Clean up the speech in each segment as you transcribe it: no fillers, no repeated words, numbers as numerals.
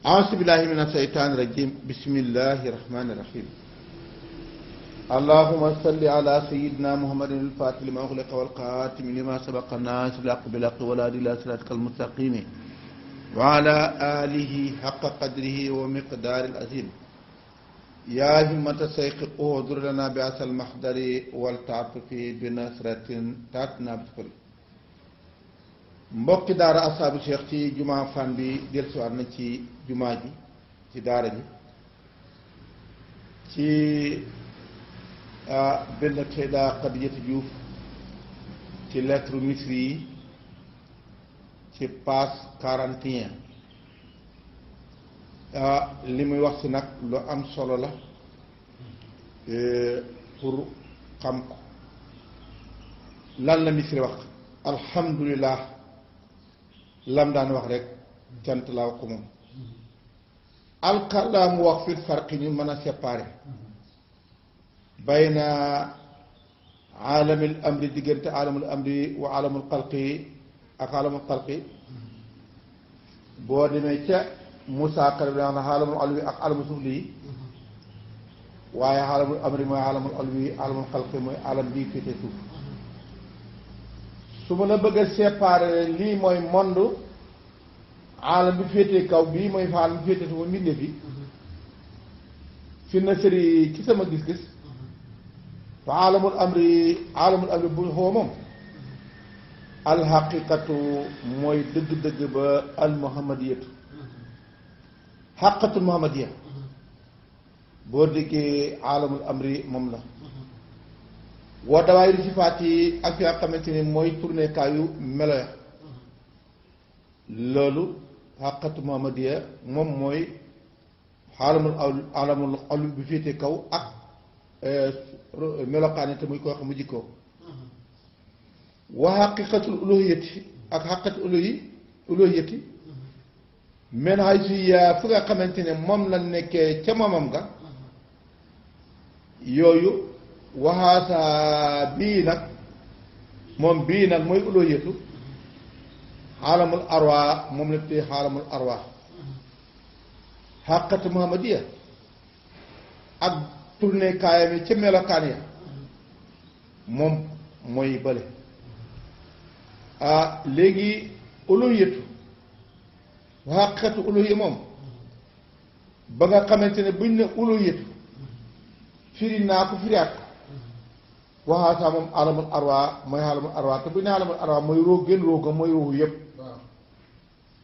أعوذ بالله من الشيطان الرجيم بسم الله الرحمن الرحيم اللهم صل على سيدنا محمد الفاتح لما أغلق والقاتم لما سبق الناس بالحق بالحق والهادي إلى صراطك المستقيم وعلى آله حق قدره ومقدار العظيم يا همة الشيخ احضر لنا بأس المحضر والتعطف بنصرة تاتنا بسكر mbokki daara asaabu cheikh ci jumaa fan bi dellusiwaat nañ ci jumaa ji ci daara ji ci benn Seyda Xadijatu Juuf ci lettre misri yi ci page 41 li muy wax si nag lu am solo la pour xam ko lan la misri wax alhamdulillah lam daan wax rek cant laa ko moom alkalaamu wax fi farqi ñu mën a séparer bayna aalamil amri diggante aalamul amri wa aalamul xalqi ak aalamul xalqi boo demee ca musaakara bi wax na aalamul alwi ak aalamul sufli waaye aalamul amri mooy aalamul alwi aalamul xalqi mooy aalam bii féete suuf su ma la bëgg a séparer lii mooy monde aalam bi féetee kaw bii mooy aalam bi féetee suuf mbindee fi fi na sëri ci sama gis-gis fa aalamul amri bu xoo moom alxaqiqatu mooy dëgg-dëgg ba al muhammadiyatu xaqatul muhammadiya boo déggee aalamul amri moom la woo dawaay di sifaat yi ak fi nga xamante ni mooy tournekaayu melo ya loolu xaqatu muhammadiya moom mooy aalamul alwi bi féete kaw ak melokaane te muy koo xam mu jikkoo wa xaqiqatul uluhiyati ak xaqatul uluhiyati men hay si yaa fi nga xamante ne moom la nekkee ca moomam nga yooyu waxaasa bii nag moom bii nag mooy uluhiyatu xaalamul arwa moom la tey xaalamul arwa xaqatu muhammadiya ak tourné kaayam yi ca melokaan ya moom mooy bële léegi uluhiyatu xaqatu uluhiya moom ba nga xamante ne buñ ne uluhiyatu firi naa ko firiyaat ko waxaasaa moom alamul arwa mooy alamul arwa te bu ñu ne alamul arwa mooy róog gën róogam mooy ruuxu yépp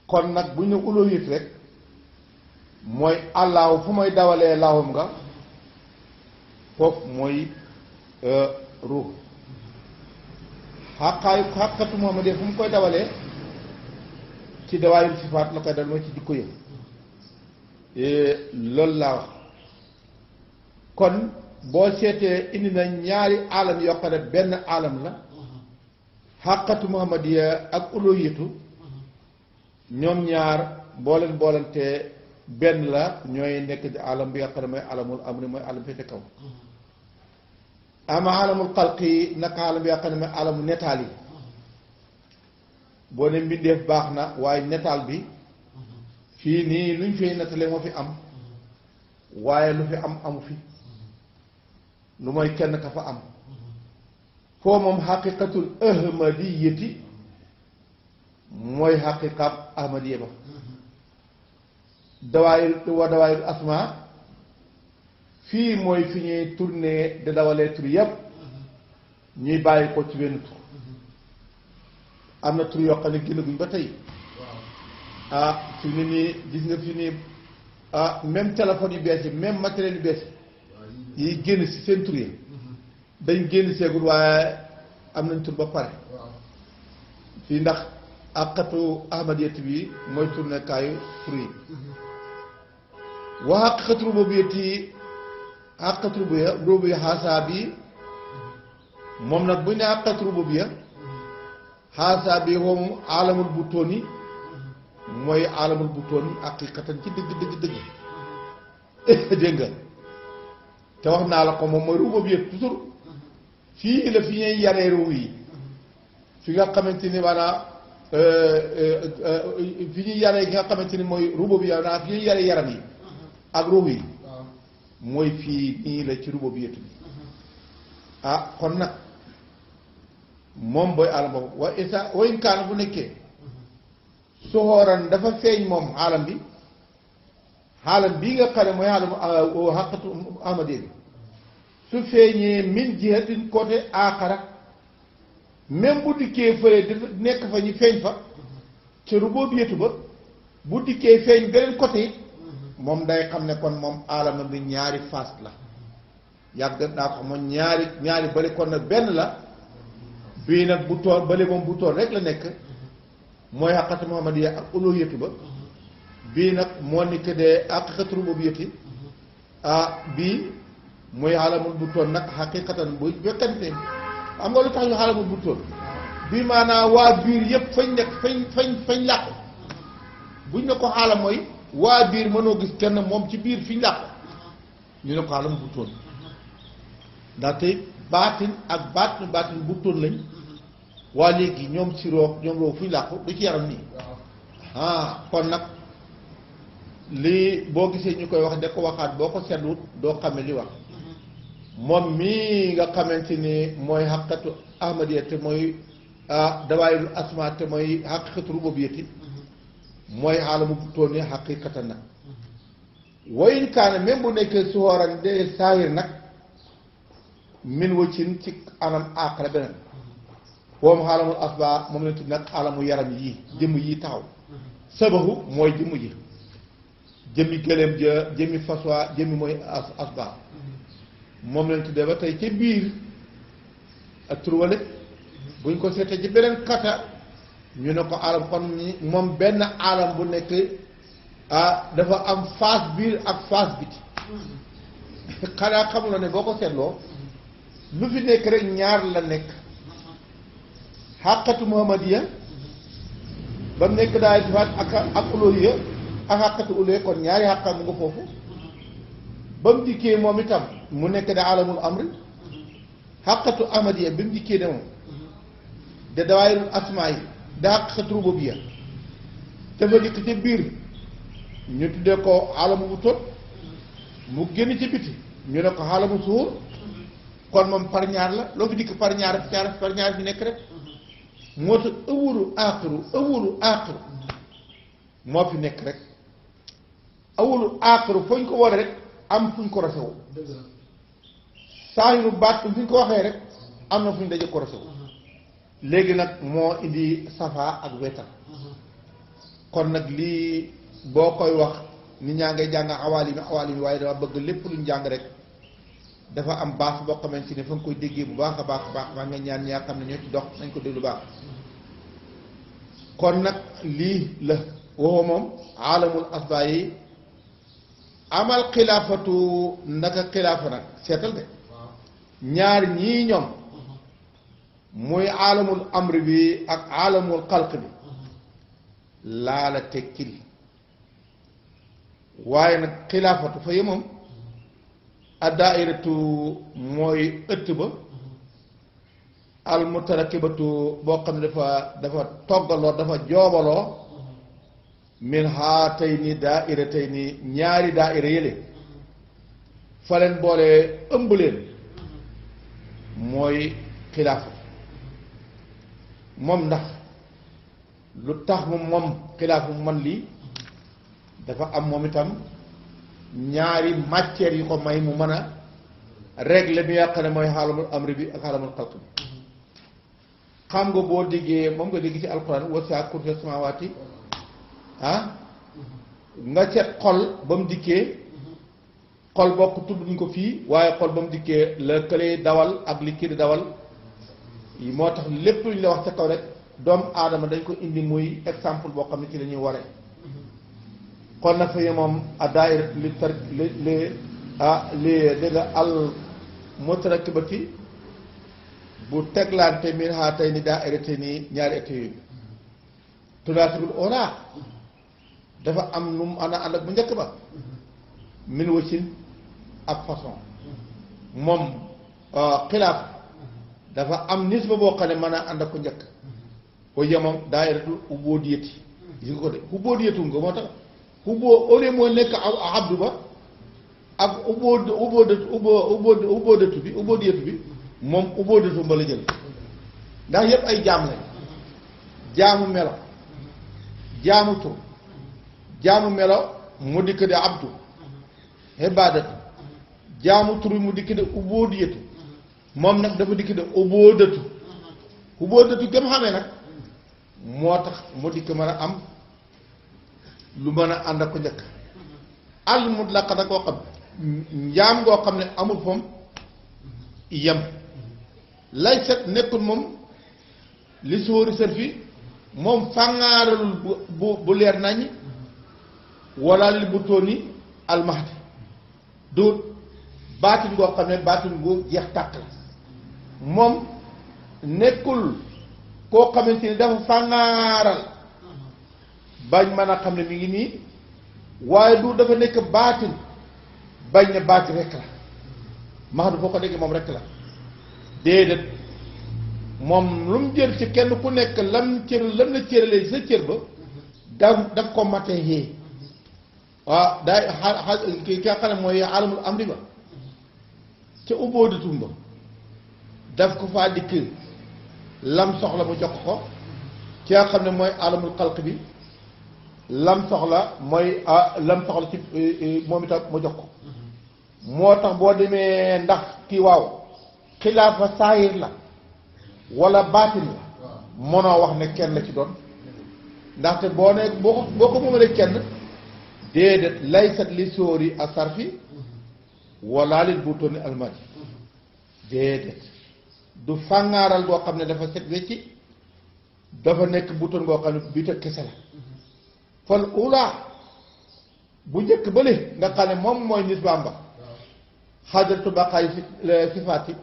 kon nag bu ñu ne uluhiyat rek mooy àllaahu fu may dawalee laawam nga foofu mooy ruux xaqatu muhammad fu mu koy dawalee ci dawaayul sifaat la koy dal mooy ci jikko yëpp loolu laa wax kon boo seetee indi na ñaari alam yoo xam ne benn alam la xaqatu muhammadiya ak uluhiyatu ñoom ñaar boolante benn la ñooy nekk di alam bi nga xam ne mooy alamul amri mooy alam féete kaw ama alamul xalqi naka alam bi nga xam ne mooy alamu netaal yi boo ne mbindeef baax na waaye netaal bi fii nii luñ fay nettale moo fi am waaye lu fi am amu fi lu mooy kenn ka fa am foo moom xaqiqatul ahmadiyati mooy xaqiqab ahmadiya ba dawaayir asma fii mooy fi ñuy tourné de dawalee tur yépp ñuy bàyyi ko ci benn tur am na tur yoo xam ne génnaguñ ba tey fi ni nii gis nga fi nii même téléphone yu bees yi même matériel yu bees yi génn si seen tur yi dañ génn seegul waaye am nañ tur ba pare fii ndax àqatu ahmadiyati bi mooy tournekaayu tur yi waa àqatu rububiyati àqatu rububiyya xaasaa bi moom nag bu ñu ne àqatu rububiyya xaasaa bi moom aalamul butooni mooy aalamul butooni haqiqatan ci dëgg dégg nga te wax naa la ko moom mooy ruuba bi yëpp toujours fii la fi ñuy yaree ruu yi fi nga xamante ni maanaam fi ñuy yare gi nga xamante ni mooy rubo bi naa fi ñuy yare yaram yi ak ruux yi mooy fii nii la ci rubo bi yëtu bi kon nag moom booy alam boobu wa isa wayn kaana bu nekkee soxooran dafa feeñ moom xaalam bi xaalam bii nga xam ne mooy xaalam xaqatu ahmadiyya bi su feeñee min jihatin côté aaxara même bu dikkee fële dafa nekk fa ñu feeñ fa ca rubuubiyatu ba bu dikkee feeñ beneen côté it moom day xam ne kon moom alama bi ñaari face la yàgg naa ko moom ñaari bële kon nag benn la bii nag bu toon bële moom bu toon rek la nekk mooy xaqatu muhammadiyya ak uluhiyatu ba bii nag moo ni que de xaqiqatu rubuubiyati bii muy xaalamul bu toon nag xaqiqatan bu fekkante xam nga lu tax ñu xaalamul bu toon bii maanaam waa biir yëpp fañ nekk fañ làqu buñ ne ko xaalam mooy waa biir mënoo gis kenn moom ci biir fiñ làqu ñu ne ko xaalamul bu toon ndaxte baatin ak baatin bu toon lañ waa léegi ñoom si roog ñoom roog fuñ làqu du ci yaram nii kon nag lii boo gisee ñu koy wax de ko waxaat boo ko seetluwut doo xame li wax moom mii nga xamante ni mooy xaqatu ahmadiyya te mooy dawaayul asma te mooy xaqiqatu rububiyyati mooy xaalamu bu tooni xaqiqatan nag wayin kaana même bu nekkee suxooran de saahir nag min wëccin ci anam aaxara beneen boobu xaalamul asba moom leen tudd nag alamu yaram yii jëmm yii taxaw sabahu mooy jëmm ji jëmmi gëléem ja jëmmi faswa jëmmi mooy asba moom leen tuddee ba tey ca biir ak turwale buñ ko seetee ci beneen kata ñu ne ko alam kon moom benn alam bu nekk dafa am face biir ak face biti xanaa xamula ne boo ko seetloo lu fi nekk rek ñaar la nekk xàqatu muhammadiyya ba mu nekk daay difaat ak uluhiyya ak xàqatu uluhiyya kon ñaari xàqa mu nga foofu ba mu dikkee moom itam mu nekk da alamul amri xàqatu ahmadiyya bi mu dikkee ne moom de dawaayirul asmaa yi da xàqatu rububiyya dafa dikk ci biir ñu tuddee ko alamu bu tot mu génn ci biti ñu ne ko alamu suhur kon moom par ñaar la loo fi dikk par ñaar fi nekk rek moo tax ëwwalu aaxiru moo fi nekk rek ëwwalu aaxiru foo ñu ko war rek am fu ñu ko rasewu saahiru baat fu ñu ko waxee rek am na fu ñu daje ko rasewu léegi nag moo indi safa ak wetar kon nag lii boo koy wax nit ñaa ngay jàng awaalimi waaye dama bëgg lépp luñ jàng rek dafa am baax boo xamante ni fa nga koy déggee bu baax a baax maa nga ñaan ñaa xam ne ñoo ci dox nañ ko déglu baax kon nag lii la waxoo moom aalamul asbaa yi amal xilaafatu ndaka xilaafa nag seetal de ñaar ñii ñoom muy aalamul amri bi ak aalamul xalq bi laa la tekkil waaye nag xilaafatu fa yemoom addaairatu mooy ëtt ba almutarakibatu boo xam ne dafa toggaloo dafa joobaloo min haatayni daa'iratayni ñaari daa'ira yële fa leen boole ëmb leen mooy xilaafa moom ndax lu tax moom xilaafa mu man lii dafa am moom itam ñaari matières yu ko may mu mën a régler bi nga xam ne mooy xaalamul amri bi ak xaalamul xalq bi xam nga boo déggee moom nga dégg ci alquran wasi'a kursiyyu samaawaati nga seet xol ba mu dikkee xol bokk tudd ñu ko fii waaye xol ba mu dikkee la këlee dawal ak li kii di dawal moo tax lépp lu ñu la wax ca kaw rek doomu aadama dañ ko indi muy exemple boo xam ne ci la ñuy waree kon nag fa moom a daayira li tar li dégg nga al mutarakibati bu teglante min haatayni daa'iratayni ñaari ëtt yooyu tunaasibul oolaa dafa am nu mu ànd ak bu njëkk ba min wëccin ak façon moom xilaaf dafa am nisba boo xam ne mën a ànd ak ku njëkk o yemam daayiratul ubudiyati gis nga ko de ubudiyatu nga moo tax au lieu moo nekk abdu ba ak ubudatu bi moom ubudatu ba la jël ndax yépp ay jaam lañ jaamu melo jaamu tur jaamu melo mu dikk de abdu ibaadatu jaamu tur mu dikk de ubudiyatu moom nag dafa dikk de ubudatu gëm xamee nag moo tax mu dikk mën a am lu mën a ànd ak ko njëkk al mutlaq da koo xam njaam ngoo xam ne amul foom yem lay set nekkul moom li sóori sër fi moom fàngaaralul bu leer nañ wala li bu tóoni almahdi du baatin ngoo xam ne baatin gu jeex tàkk la moom nekkul koo xamante ni dafa fàngaaral bañ mën a xam ne mi ngi nii waaye du dafa nekk baatin bañ ne baatin rekk la mahdu foo ko déggee moom rekk la déedéet moom lu mu jël ci kenn ku nekk lam la cëralee sa cër ba daf ko matee yee waaw daay ki nga xam ne mooy alamul amri ba ca ubóodatum ba daf ko faa dikk lam soxla mu jox ko ki nga xam ne mooy alamul xalq bi lam soxla mooy lam soxla ci moom itam mu jox ko moo tax boo demee ndax kii waaw xilaafa saayir la wala baatin la mënoo wax ne kenn la ci doon ndaxte boo ne boo ko moomalee kenn déedéet laysat li sóori a sarfi wala lil butoni almadi déedéet du fàngaaral boo xam ne dafa set wecci dafa nekk buton boo xam ne bii te kese la fal ula bu njëkk bële nga xam ne moom mooy nisbaam ba xadratu baqaay sifaat yi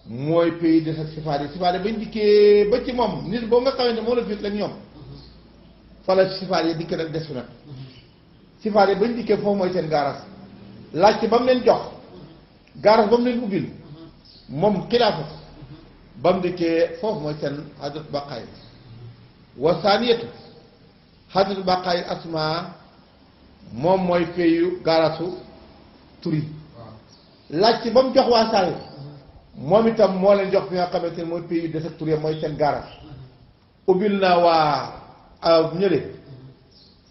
mooy pays des ak sifaat yi bañ dikkee ba ci moom nit boo nga xamante ne moo la fit la ñoom fala sifaat yi dikk nag des fi nag sifaat yi bañ dikkee foofu mooy seen gaaras laajte ba mu leen jox gaaras ba mu leen ubbil moom xilaafa ba mu dikkee foofu mooy seen xadratu baqaay wa saaniyatu xadratu baqaay asma moom mooy payu gaarasu turi laajte ba mu jox waa saal moom itam moo leen jox fi nga xamante ne mooy pays des ak tur mooy seen gaaras ubbil naa waa ñële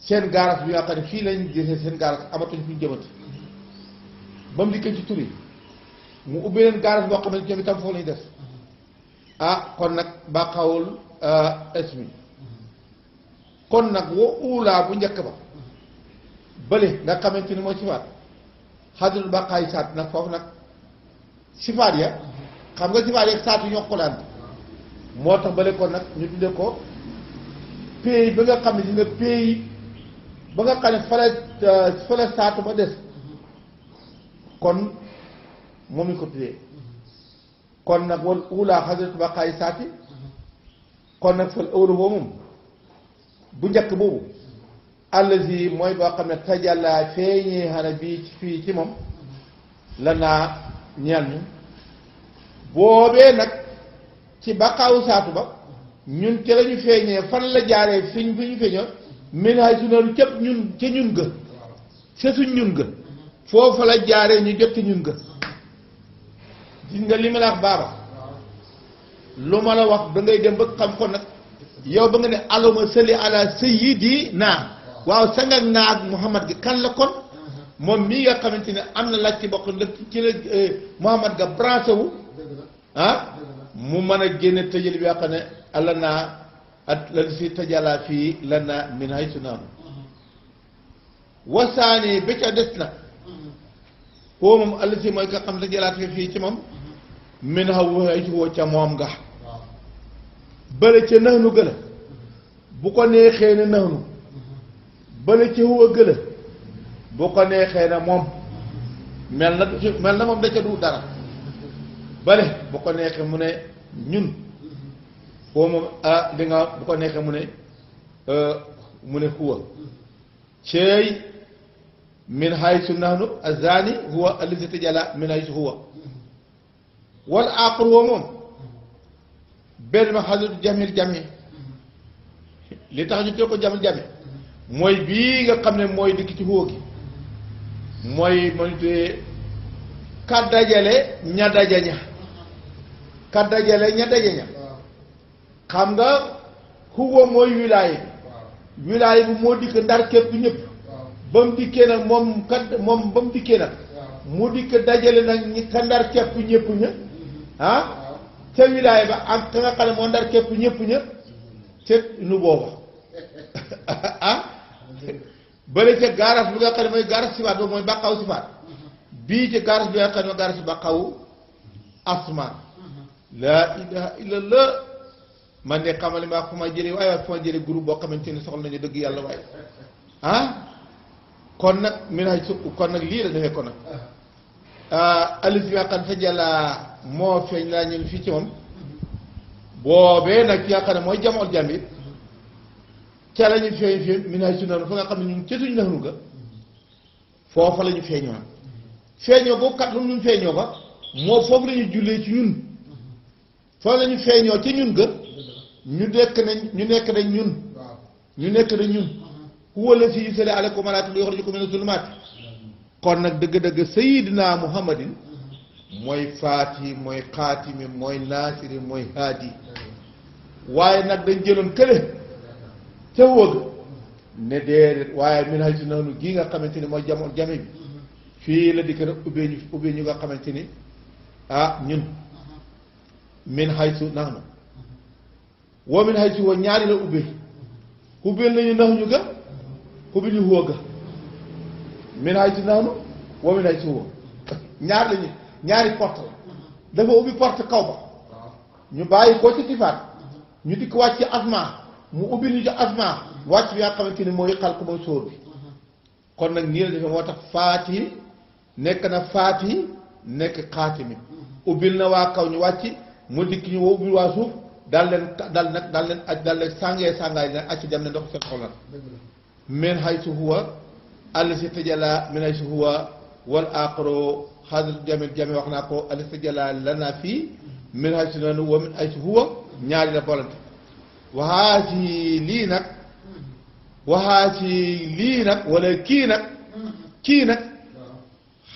seen gaaras bi nga xam ne fii lañ gisee seen gaaras amatuñ fi ñu jëmati ba mu dikkee ci tur yi mu ubbi leen gaaras boo xam ne ñoom itam foofu lañu des kon nag baqawul ismi kon nag wa uulaa bu njëkk ba bële nga xamante ni mooy sifaat xadratul baqaay saat nag foofu nag sifaat ya xam nga sifaat ya saatu ñoo ko daan moo tax bële kon nag ñu tudde ko pays ba nga xam ne dina pays ba nga xam ne fale saatu ba des kon moom ñu ko tuddee kon nag wal uulaa xadratul baqaay saati kon nag fal ëwlu boobu moom bu njëkk boobu allazi mooy boo xam ne tajalla feeñee xana bii fii ci moom la naa ñeel ñu boobee nag ci baqaawu saatu ba ñun ca lañu feeñee fan la jaaree fi ñu feeñoo min hay su noonu cëpp ñun ca ñun ga sa suñ ñun ga foofa la jaaree ñu jot ci ñun ga gis nga li ma la wax baaba lu ma la wax da ngay dem ba xam ko nag yow ba nga ne allahumma salli ala sayyidina waaw sangak naa ak Muhammad gi kan la kon moom mii nga xamante ne am na laaj ci bokk la ci la Muhammad ga branché wu mu mën a génne tëjal bi nga xam ne alla naa at la si tëjalaa fii la naa min haysu naanu wasaani ba ca des nag foo moom alla si mooy nga xam ne tëjalaat fii ci moom min haysu woo ca moom nga bële ca naxnu gëla bu ko neexee ne naxnu bële ca huwa gëla bu ko neexee na moom mel na moom da ca du dara bële bu ko neexee mu ne ñun foo moom li nga bu ko neexee mu ne huwa ceey min haysu nahnu azani huwa allazi tajala min haysu huwa wal aqru huwa moom benn ma xadratu jamil jami li tax ñu teel ko jame mooy bii nga xam ne mooy dikk ci xóo gi mooy mënutee ka dajale ña dajaña ka dajale ña dajaña xam nga xóo mooy wilaay bi wilaay bi moo dikk ndar képp ñëpp ba mu dikkee nag moom ba mu dikkee nag mu dikk dajale nag ñi ka ndar képp ñëpp ña ca wilaay ba ak ka nga xam ne moo ndar képp ñëpp ña ca nu booba bële ca gaaras bi nga xam ne mooy gaaras sifaat boobu mooy bàqaw sifaat bii ca gaaras bi nga xam ne mooy gaaras bàqaw asmaan laa ilaha illallah man de xamali maa fu ma jëlee waaye fu ma jëlee groupe boo xamante ni soxla nañu dëgg yàlla waaye kon nag minay su kon nag lii la defee ko nag alif bi nga xam ne fa jàllaa moo feeñ laa ñun fii ci moom boobee nag ki nga xam ne mooy jamool jàmbit ca la ñu feeñ minay su noonu fa nga xam ne ñun ca suñu naxnu ga foofa la ñu feeñoo feeñoo boobu kat lu ñu feeñoo ba moo foog la ñu jullee ci ñun foofu la ñu feeñoo ci ñun ga ñu nekk nañ ñun huwa la si yusali aleykum malaatu yuxrijukum mina zulumaati kon nag dëgg-dëgg sayidina muhammadin mooy faati mooy xaatimi mooy naasiri mooy haadi waaye nag dañ jëloon kële ca wëgg ne déedéet waaye min hay si noonu gii nga xamante ni mooy jamono jame bi fii la di ko nag ubbee ñu nga xamante ni ñun min hay su nax na woo min hay su woo ñaari la ubbeel nañu nax ñu ga ubbi ñu wóo ga min hay su nax nu woo min hay su woo ñaari porte la dafa ubbi porte kaw ba ñu bàyyi ko ci sifaat ñu di ko wàcc ci asma mu ubbi ñu ci asma wàcc bi nga xamante ni mooy xal ko mooy sóor bi kon nag nii la defee moo tax faati nekk na faati nekk xaatimi ubbil na waa kaw ñu wàcc mu dikk ñu ubbil waa suuf daal leen sàngaay leen acc dem ne ndox seen xol nag min haysu huwa allasi tajalla min haysu huwa wal aqro xaaral jame wax naa ko allasi tajalla lana fii min haysu noonu wa min haysu huwa ñaari la bolante waxaasi lii nag wala kii nag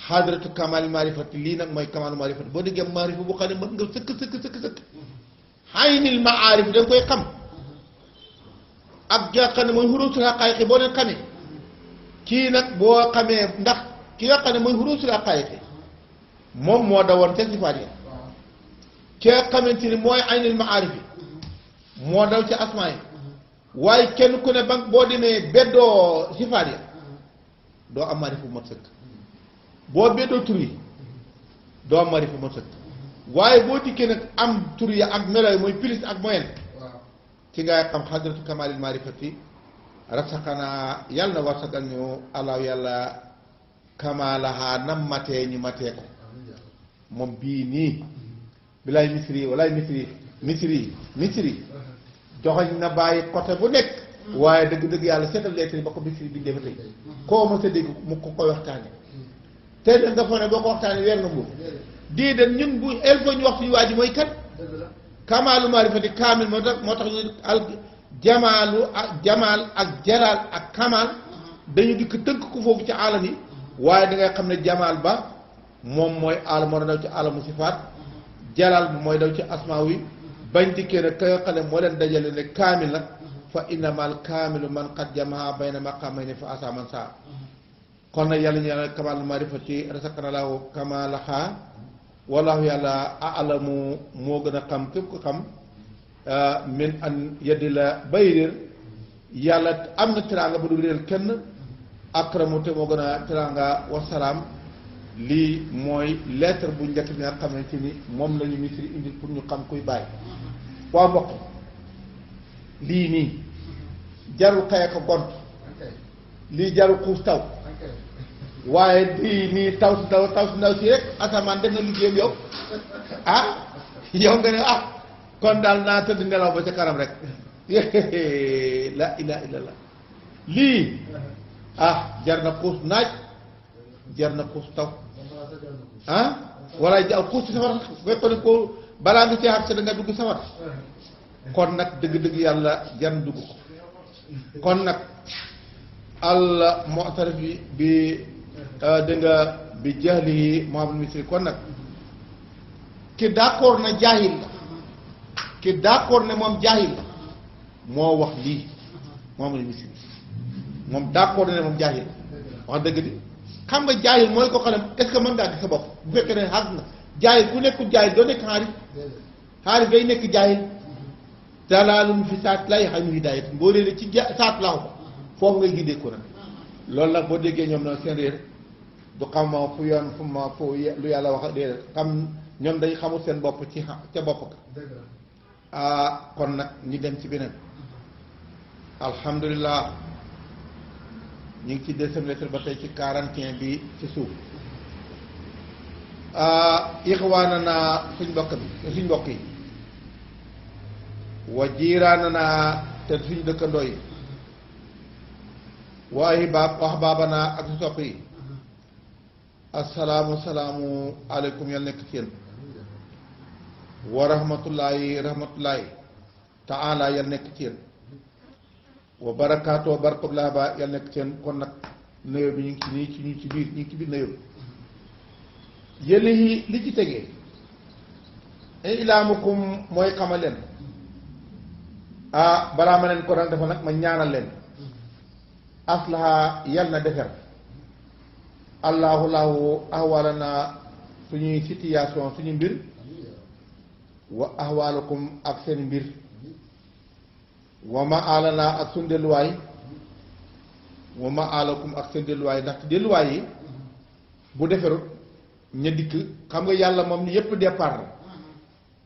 xadratu kamal marifati lii nag mooy kamal marifati boo déggee marifa bu xam ne mën nga sëkk xaynil maarif da nga koy xam ak nga xam ne mooy xuruusul xaqaayiqi boo leen xamee kii nag boo xamee ndax ki nga xam ne mooy xuruusul xaqaayiqi moom moo dawoon ca sifaat yi ki nga xamante ni mooy aynil maarif yi moo daw ci asmaa yi waaye kenn ku ne ba boo demee beddoo sifaat yi doo am maarifa bu mat sëkk boo beddoo tur yi doo am maarifa bu mat sëkk waaye boo dikkee nag am tur ya ak melo yi mooy plus ak moyen ci ngay xam xadratu kamalil marifati rasaxanaa yàlla na warsagal ñu allahu yàlla kamalaha nam matee ñu matee ko moom bii nii bilaay misri joxoñ na bàyyi côté bu nekk waaye dëgg-dëgg yàlla seetal lettre ba ko misri bi defa tey koo ma sa dégg mu ko koy waxtaane te da nga foog ne boo ko waxtaane weer nga mbuur déedéet ñun bu el faut ñu wax suñu waa ji mooy kat kamaalu maarifati kaamil moo tax ñu al jamaalu ak jamaal ak jalaal ak kamaal dañu dikk tënk ko foofu ci aalam yi waaye da ngay xam ne jamaal ba moom mooy aalam moo daw ci aalamu sifaat jalaal bi mooy daw ci asmaa wi bañ dikkee nag ka nga xam ne moo leen dajale ne kaamil nag fa innamal kaamilu man qad jamaa bayna maqaamayni fa asa man saa kon nag yàlla ñu yàlla kamaalu maarifati rasakana laahu kamaalaha wallahu yàlla alamu moo gën a xam képp ko xam min an yeddi la bay réer yàlla am na teraanga ba du réer kenn akramu te moo gën a teraanga wasalaam lii mooy lettre bu njëkk bi nga xamante ni moom la ñu misri indil pour ñu xam kuy bàyyi waa mbokk lii nii jarul xëy ko gont lii jarul xuus taw waaye lii nii taw si ndaw si rek asamaan def na liggéeyam yow yow nga ne kon daal naa tëdd nelaw ba ca kanam rek la ilaha illallah lii jar na xuus naaj jar na xuus taw wala xuus ci safara fekkoon ne ko balaa nga cee xam se da nga dugg safara kon nag dëgg-dëgg yàlla jar na dugg ko kon nag al mu'tarif bi dégg nga bi jahlihi Muhammad Misri kon nag ki d'accord na jaahil la ki d'accord ne moom jaahil la moo wax lii Muhammad Misri moom d'accord ne moom jaahil la wax dëgg di xam nga jaahil mooy ko xam ne est-ce que mën ngaa gis sa bopp bu fekkee ne xas na jaahil ku nekkul jaahil doo nekk xaarif xaarif day nekk jaahil dalaalum fi saat lay xam hidaayat boo réeree ci saat laaw ko foofu ngay gindee ko nag loolu nag boo déggee ñoom nag seen réer du xam ma fu yoon fu ma fu lu yàlla wax déedéet xam ñoom dañ xamul seen bopp ci ca bopp ka kon nag ñu dem ci beneen alhamdulilah ñu ngi ci deuxième lettre ba tey ci 41 bi ci suuf ixwaana naa suñ mbokk bi suñ mbokk yi wa jiiraana naa te suñ dëkkandoo yi wa ahbaaba naa ak su sopp yi assalaamu salaamu aleykum yal nekk ci yéen wa rahmatullaahi taala yal nekk ci yéen wa barakaatoo barkab laa ba yal nekk ci yéen kon nag nuyoo bi ñu ngi ci nii ci biir ñu ngi ci biir nuyoo bi yële yi li ci tegee ilaamukum mooy xamal leen balaa ma leen ko nag dafa nag ma ñaanal leen aslaha yal na defer allahu ahwalana suñuy situation suñu mbir wa ahwalakum ak seen mbir wa ma alana ak suñ delluwaay wa ma alakum ak seen delluwaay ndaxte delluwaay yi bu deferut ña dikk xam nga yàlla moom ni yépp départ la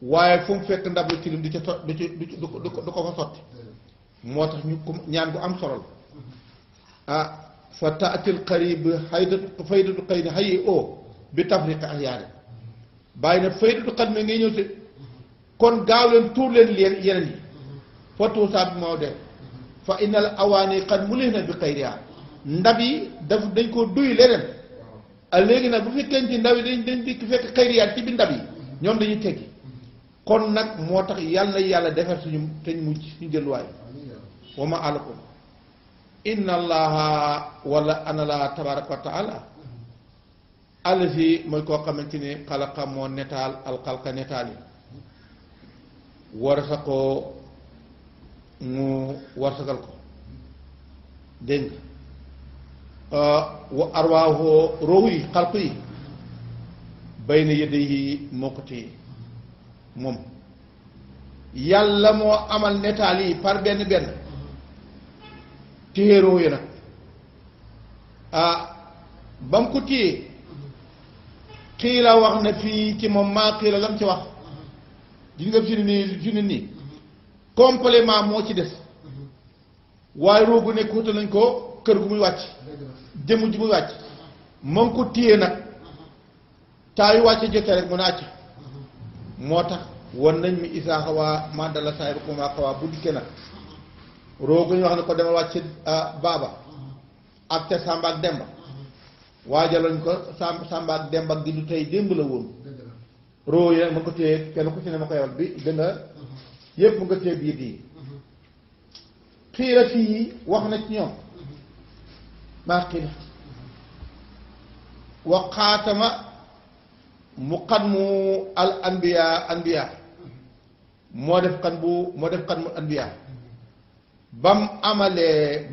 waaye fu mu fekk ndab lu tilim du ca du ko fa sotti moo tax ñu ñaan bu am solo la fa taatil qarib faydatu xëy na xayi o bi tafriqa ahyaari bàyyi na faydatu xat me ngay ñëw te kon gaaw leen tuur leen yeneen yi fa tuusaat bi moo de fa innal awaani xat mu leen na bi xayriha ndab yi dañ ko duy leneen léegi nag bu fekkee ci ndaw yi dañ dikk fekk xayriyaat ci bi ndab yi ñoom dañuy teggi kon nag moo tax yàlla na yàlla defar suñu teñ mujj suñu delluwaay wa ma alakum inna allaha wala ana la tabaraka wa taala allazi mooy koo xamante ni xalaqa moo netaal alxalqa netaal yi warasa ko mu warsagal ko dégg nga wa arwaahu roowu yi xalq yi bayna yadayhi moo ko téye moom yàlla moo amal netaal yi par benn benn téye roowu yi nag ba mu ko téye xiila wax na fii ci moom maa xiila lam ci wax gis nga fi ne nii complément moo ci des waaye roogu nekk wutal nañ ko kër gu muy wàcc jëmm ji muy wàcc ma ngi ko téye nag taa yu wàcce jotee rek mu ne àcc moo tax wan nañ mi isaa xawaa mandala saay bu ma xawaa bu dikkee nag roogu ñu wax ne ko demal wàcc baaba ak te Samba ak Demba waajaloñ ko Samba ak Demba ak gi du tey démb la woon roo yi nag ma ko téye kenn ku ci ne ma ko yebal bi danga yépp mu nga téye biir yi xiira fii wax na ci ñoom maa xiila wa xaatama muqadmu al anbiya moo def xan mu anbiya bam amalee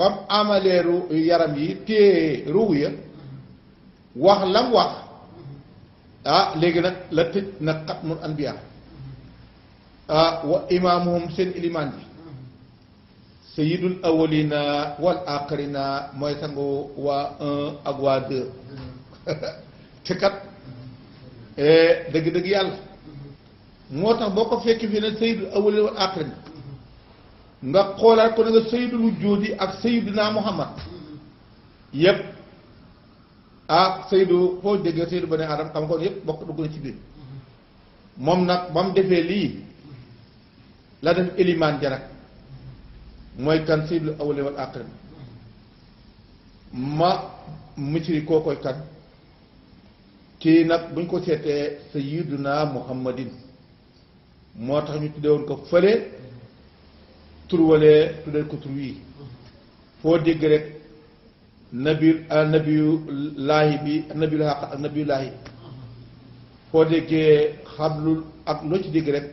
yaram yi téye ruuw ya wax lam wax léegi nag la tëj nag xatmul anbiya wa imaamuhum seen ilimaan bi sayyidul awwalina wal aaxirina mooy sangu waa un ak waa deux te kat dëgg-dëgg yàlla moo tax boo ko fekk fii ne sayyidul awwalina wal aaxirina nga xoolaat ko na nga sayyidul wujuudi ak sayyiduna muhammad yépp sayyidu foo déggee sayyidu bani adam xam ko yépp bokk dugg na ci biir moom nag ba mu defee lii la def élimaan ja nag mooy kan sayyidul awwalina wal aaxirina ma misri koo koy kan kii nag buñ ko seetee sayyiduna muhammadin moo tax ñu tuddee woon ko fële turwalee tuddee ko tur wii foo dégg rek nabiyulaahi bi nabiyul xaq ak nabiyulaahi foo déggee xablul ak loo ci dégg rek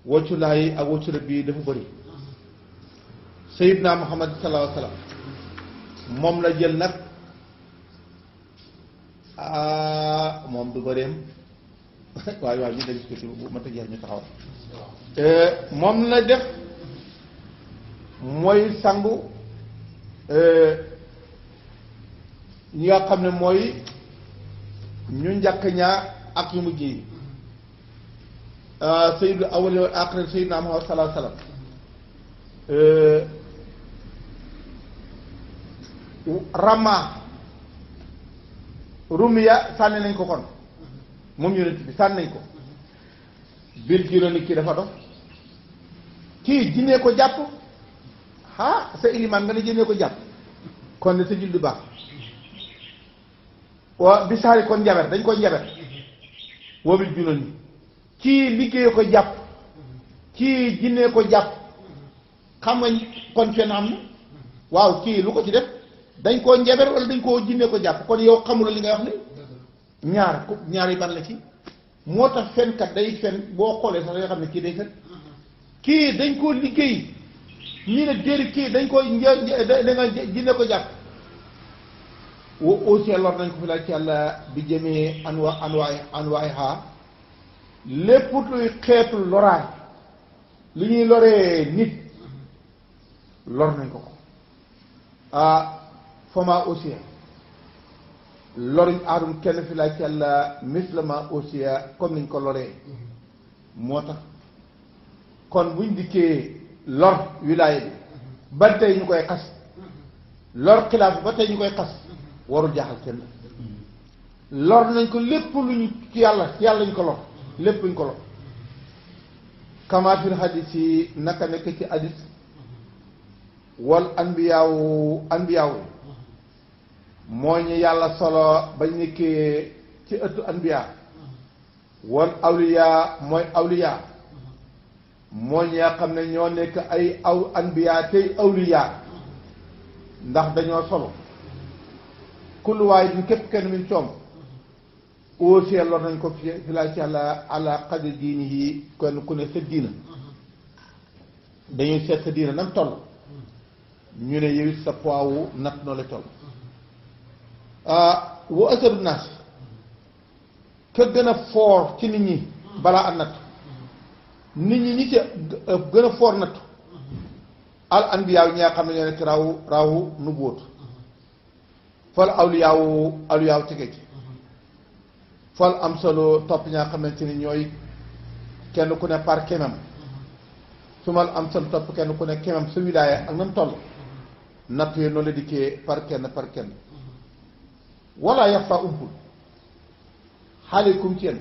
woccu laahi ak woccu rabbi dafa bëri Sayyidna Muhammad sallallahu alayhi wa sallam moom la jël nag moom du bëreem waaye waaye ñu dégg ci bu ma tëjee ñu taxaw moom la def mooy sangu ñi nga xam ne mooy ñu njëkk ñaa ak ñu mujj yi sayyidul awwal wal aaxir sayyidina Muhammad sallallahu alayhi wa sallam Rama Rumiya sànni nañ ko kon moom yonent bi sànni nañ ko biir kii ni kii dafa dof kii jinnee ko jàpp sa ilimaan nga ne jinnee ko jàpp kon ne sa julli baax waa bisaari kon njaber dañ ko njaber woobil junoon ni kii liggéey ko jàpp kii jinnee ko jàpp xam nga kon fen am na waaw kii lu ko ci def dañ koo njaber wala dañ koo jinnee ko jàpp kon yow xamula li ngay wax ni ñaar yi ban la ci moo tax fenkat day fen boo xoolee sax yoo xam ne kii day fen kii dañ koo liggéey ñii ne déeri kii dañ koo da nga jinne ko jàpp wa aussi lor nañ ko fi laaj ci yàlla bi jëmee anwaay xaa lépp luy xeetu loraay li ñuy loree nit lor nañ ko fama aussi loruñ aadum kenn fi laaj ci yàlla mislama aussi comme niñ ko loree moo tax kon buñ dikkee lor wilaaya bi ba tey ñu koy xas lor xilaaf bi ba tey ñu koy xas warul jaaxal kenn lor nañ ko lépp luñ ci yàlla ñu ko lor lépp luñ ko lor kama fil hadis yi naka nekk ci hadis wal anbiyaawu moo ñu yàlla solo bañ nekkee ci ëttu anbiya wal awliya mooy awliya moo ñi nga xam ne ñoo nekk ay anbiya tey awliya ndax dañoo solo kullu waaye duñ képp kenn min coom aussi lor nañ ko fi laa ci àlla qadri diini yi kenn ku ne sa diina dañuy seet sa diina nam toll ñu ne yow sa poids wu natt noo la toll wa asaru naas ka gën a foor ci nit ñi balaa ak natt nit ñi ñi ci gën a foor natt al anbiyaa ñi nga xam ne ñoo nekk raawu nubuwut fal awliyaawu tege ci fal am solo topp ñaa xamante ni ñooy kenn ku ne par kemam su mal am solo topp kenn ku ne kemam sa wilaaya ak nam toll natt yooyu noonu la dikkee par kenn wala yaxfa umpul xaalikum ci yéen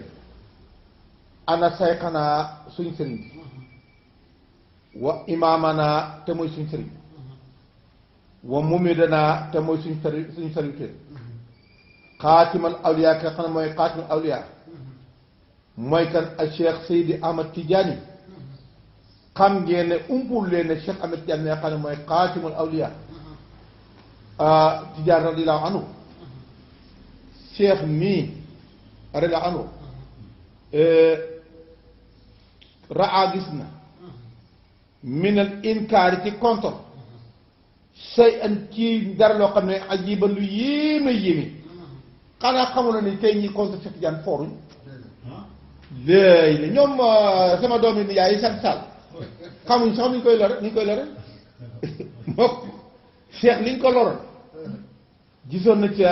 ana sayxanaa suñ sëriñ wa imaamana te mooy suñ sëriñ wa mumidana te mooy suñ sëriñ te xaatimal awliya ka xam ne mooy xaatimal awliya mooy kan ak Cheikh Seydi Ahmad Tidiane xam ngeen ne umpul leen ne Cheikh Ahmad Tidiane nga xam ne mooy xaatimal awliya Tidiane radiyallahu anhu Cheikh mii radiyallahu anhu raa gis na minal inkaari ci contre say an ci dara loo xam ne ajiba lu yéeme xanaa xamul na ni tey ñi contre Cheikh Tidiane fooruñ léegi la ñoom sama doom yi yaay yi sant Sall xamuñ sax nuñ koy lore mook Cheikh liñ ko loroon gisoon na ca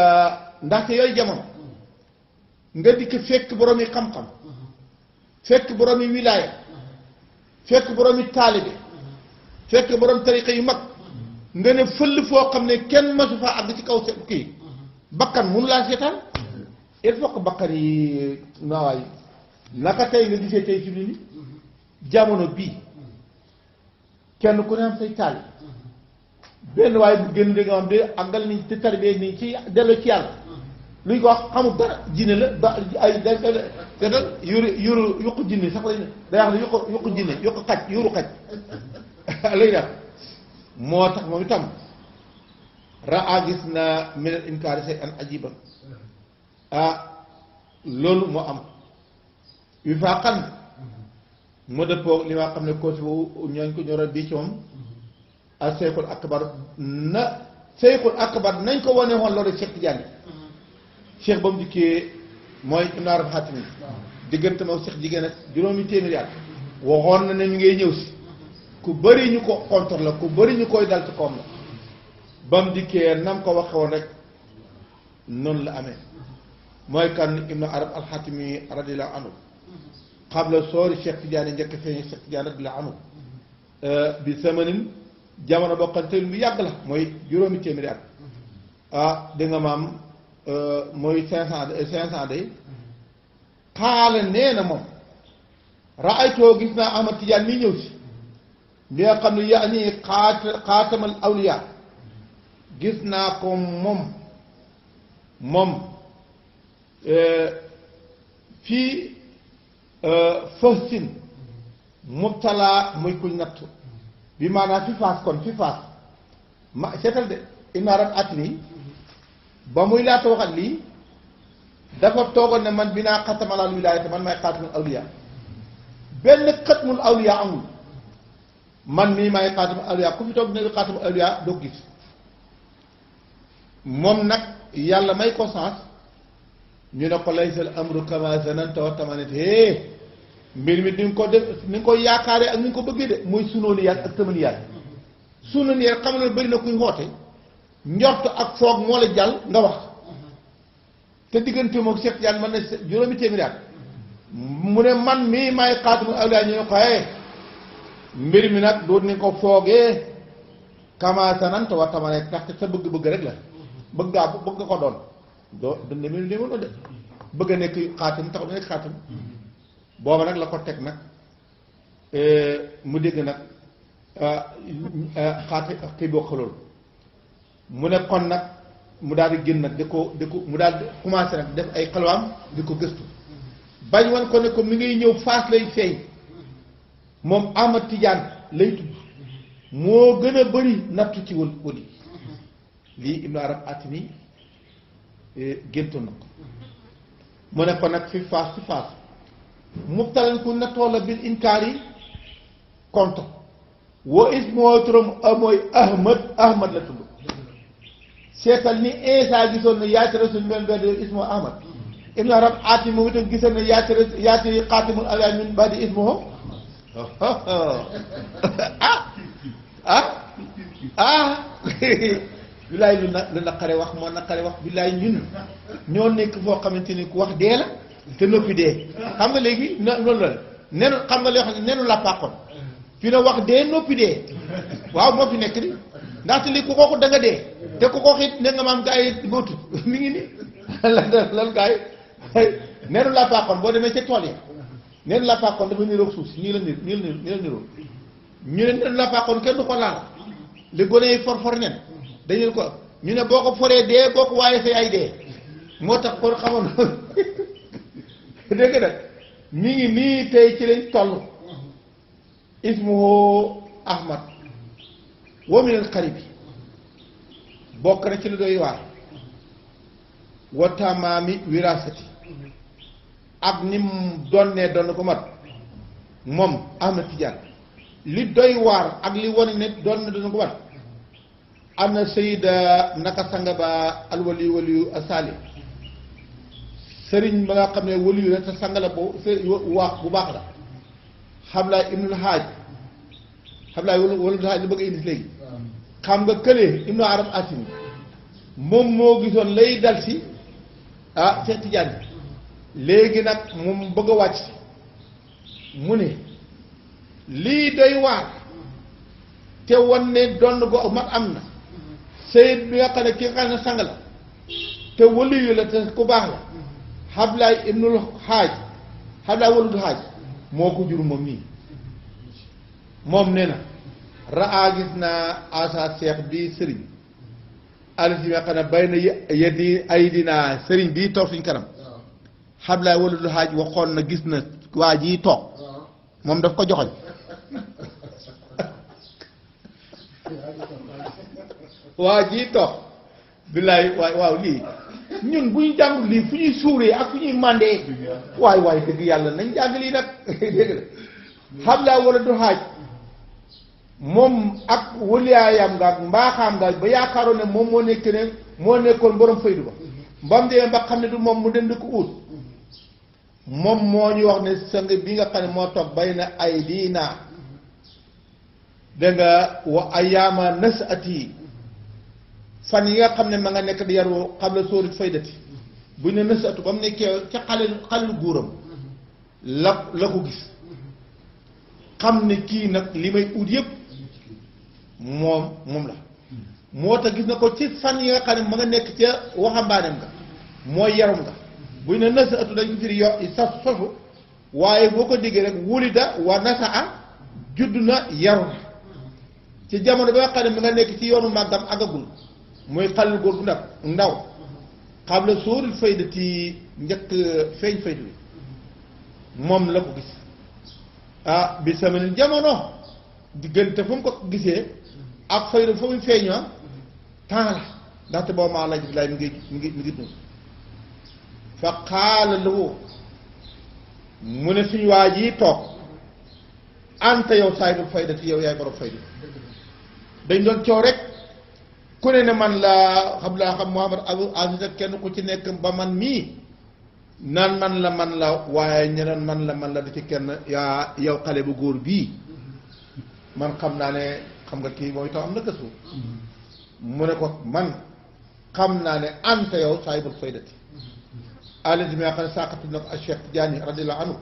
ndaxte yooyu jamono nga dikk fekk borom yi xam-xam fekk borom yi wilaaya fekk borom yi taalibe fekk borom tariqa yu mag nga ne fëll foo xam ne kenn masu faa àgg ci kaw kii bakkan mënu laa seetaan il faut que bakkan yi naawaay naka tey nga gisee tey fi mu ni jamono bii kenn ku ne am say taali benn waaye bu génn di nga xam de àggal ni te tarbiyee ni ci delloo ci yàlla luñ ko wax xamul dara jinne la ba ay dadal yuqu jinne sax lañ day wax ne yuqu jinne yuqu xaj yuuru xaj lay def moo tax moom itam raa gis na minal inkaari say an ajiban loolu moo am wi faa xan mu dëppoo li ma xam ne koosi bu ñooñ ko ñoro bii ci moom ak Seyxul Akbar na Seyxul Akbar nañ ko wane woon loolu Cheikh Tidiane Cheikh ba mu dikkee mooy Ibn Arabi Xaatimi diggante moom Cheikh jigéen ak juróomi téeméeri at waxoon na ne ñu ngay ñëw si ku bëri ñu ko contre la ku bëri ñu koy dal ci koom la ba mu dikkee nam ko waxe woon rek noonu la amee mooy kan Ibn Arabi al-Xaatimi radiyallahu anhu xabla soori Cheikh Tidiane njëkk feeñu Cheikh Tidiane radiyallahu anhu bi samanin jamono bokkante lu yàgg la mooy juróomi téeméeri at di nga maam mooy 500 day xaala nee na moom raaytoo gis naa Ahmad Tidiane mi ñëw si mi nga xam ne yaa ni xaatamal awliya gis naa ko moom fii fëstin mubtala muy kuñ nattu bi maanaam fi faas kon fi faas ma seetal de imaarat at nii ba muy laata waxat lii dafa toogoon ne man bi naa xatamal al wilaaya te man may xaatamul awliya benn xatmul awliya amul man mii may xaatamul awliya ku fi toog ne xaatamul awliya doo gis moom nag yàlla may ko sens ñu ne ko laysal amru kama zananta wa tamanit mbir mi ni nga ko def ni nga ko yaakaaree ak ni nga ko bëggee de mooy sunooni yaat ak tamani yaat sunooni yaat xam ne bëri na kuy woote njort ak foog moo la jàll nga wax te diggante moom Cheikh Tidiane man na juróomi téeméeri at mu ne man mii maay xaatamul awliya ñu ne ko mbir mi nag doon ni ko foogee kama zananta wa tamanit ndaxte sa bëgg-bëgg rek la bëgg ko doon doo dund mi li ma de bëgg a nekk xaatim tax du nekk xaatim booba nag la ko teg nag mu dégg nag xaati kii boo xalool mu ne kon nag mu daal di génn nag di ko mu daal di commencé nag def ay xalwaam di ko gëstu bañ wan ko ne ko mi ngay ñëw faas lay feeñ moom Ahmad Tidiane lay tudd moo gën a bëri nattu ci wëli lii Ibn Arabi Xaatimi géntu na ko mu ne ko nag fi faas mubtalan ku nattoo la bil inkaar yi contre wa ismoo turam mooy ahmad la tudd seetal ni Isa gisoon na yaati rasul men badi ismoo ahmad Ibn Arabi Xaatimi moom itam gisoon na yaati xaatimul awliyaa min badi ismoo billaay lu naqare wax moo naqare wax billaay ñun ñoo nekk foo xamante ni ku wax dee la te noppi dee xam nga léegi loolu la nenu xam nga loo xam ne nenu làppaakoon fi na wax dee noppi dee waaw moo fi nekk ni ndaxte li ku kooku da nga dee te ku kooku it ne nga maam gaa yi bootut mi ngi ni lan gaa yi nenu làppaakoon boo demee ca tool yi nenu làppaakoon dafa niroog suuf si nii la niroo ñu ne nenu làppaakoon kenn du ko laal li gone yi for nen dañu ko ñu ne boo ko foree dee boo ko waaye say ay dee moo tax kon xamoon dégg nag mi ngi nii tey ci lañ toll ismuhu ahmad wa min al qaribi bokk na ci lu doy waar wa tamaami wirasati ak ni mu doon ko mat moom Ahmad Tidiane li doy waar ak li wane ne doon ko mat am na sayida naka sanga ba alwaliyu asali sëriñ ba nga xam ne waliyu la te sanga la bu baax la Xablaay ibnul Haaj Xablaay wala Haaj lu bëgg a indi léegi xam nga këlee Ibnu Arabi Xaatimi moom moo gisoon lay dal si Cheikh Tidiane léegi nag moom bëgg a wàcc mu ne lii doy waar te wan ne donn go mat am na sayid bi nga xam ne ki nga xam ne sang la te waliyu la te ku baax la Xablaay ibnul Haaj Xablaay walul Haaj moo ko jur moom nii moom nee na raa gis naa asa seex bi sëriñ alisi nga xam ne bay na yeddi ay dinaa sëriñ bii toog suñ kanam Xablaay walul Haaj waxoon na gis na waa jii toog moom daf ko joxoñ waa jii toog billaay waaw lii ñun bu ñu jàngul lii fu ñuy suuree ak fu ñuy màndee waay dëgg yàlla nañ jàng lii nag dégg la xam laa wala du xaaj moom ak wëliyaayam nga ak mbaaxaam nga ba yaakaaroon ne moom moo nekkoon borom faydu ba mbam demee ba xam ne du moom mu dem di ko ut moom moo ñu wax ne sang bi nga xam ne moo toog bay na ay diina da nga wa ayaama nasati fan yi nga xam ne ma nga nekk di yaru xam la sóorit faydati bu ne nasatu ba mu nekkee ca xalelu góoram la ko gis xam ne kii nag li may ut yëpp moom la moo tax gis na ko ci fan yi nga xam ne ma nga nekk ca waxambaaneem nga mooy yarum nga bu ne nasatu dañ firi sa sosu waaye boo ko déggee rek wulida wa nasaa judd na yaru na ci jamono ba nga xam ne mi nga nekk ci yoonu màggam agagul mooy xalil góor bu ndaw xam la sóoril faydati njëkk feeñ faydu bi moom la ko gis bi samanin jamono diggante fa mu ko gisee ak faydu fa muy feeñoo temps la ndaxte boobu maa lay lay mi ngi dund fa xaala lahu mu ne suñu waa ji toog anta yow saahibul faydati yow yaay borom faydu dañ doon coow rek ku ne man laa xam Muhammad Abdul Aziz ak kenn ku ci nekk ba man mii naan man la waaye ñeneen man la du ci kenn yaa yow xale bu góor bii man xam naa ne xam nga kii mooy tax am na kësu mu ne ko man xam naa ne anta yow saahibul faydati aladi mi nga xam ne saqati na ko ak Cheikh Tidiane radiyallahu anhu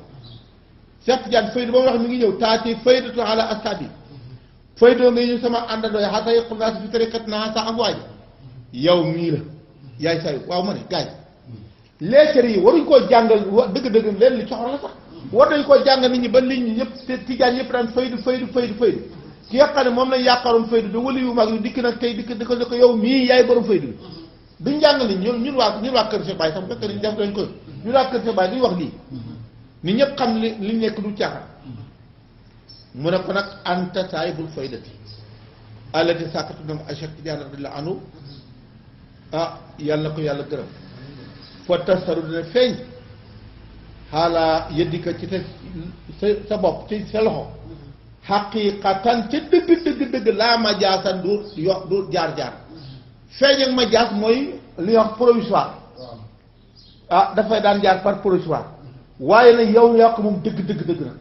Cheikh Tidiane faydu ba mu wax mi ngi ñëw taati faydatu ala astabi faydoo nga ñu sama àndandoo yi xataa yëqul naa si fi tariqat naa sa am waaji yow mii la yaay sayu waaw ma ne gars yi leetar yi waruñ koo jàngal dëgg-dëgg leen li coxor la sax war nañ koo jàngal nit ñi ba nit ñi ñëpp tijaan yëpp daan faydu ki nga xam ne moom lañ yaakaaroon faydu da wali yu mag yu dikk nag tey dikk di ko yow mii yaay borom faydu bi duñ jàngal nit ñun waa kër Cheikh Baye sax bu fekkee def dañ ko ñun waa kër Cheikh Baye duñ wax lii nit ñëpp xam li nekk du caaxaan mu ne ko nag anta saahibul faydati allati sàkkatu na a Cheikh Tidiane radiyallahu anhu yàlla na ko yàlla gërëm fa tasaru dina feeñ xaala yëddika ci sa bopp ci sa loxo xaqiqatan ca dëgg laa ma jaasan du jaar feeñ ak ma jaas mooy li wax provisoire dafay daan jaar par provisoire waaye nag yow yaa ko moom dëgg na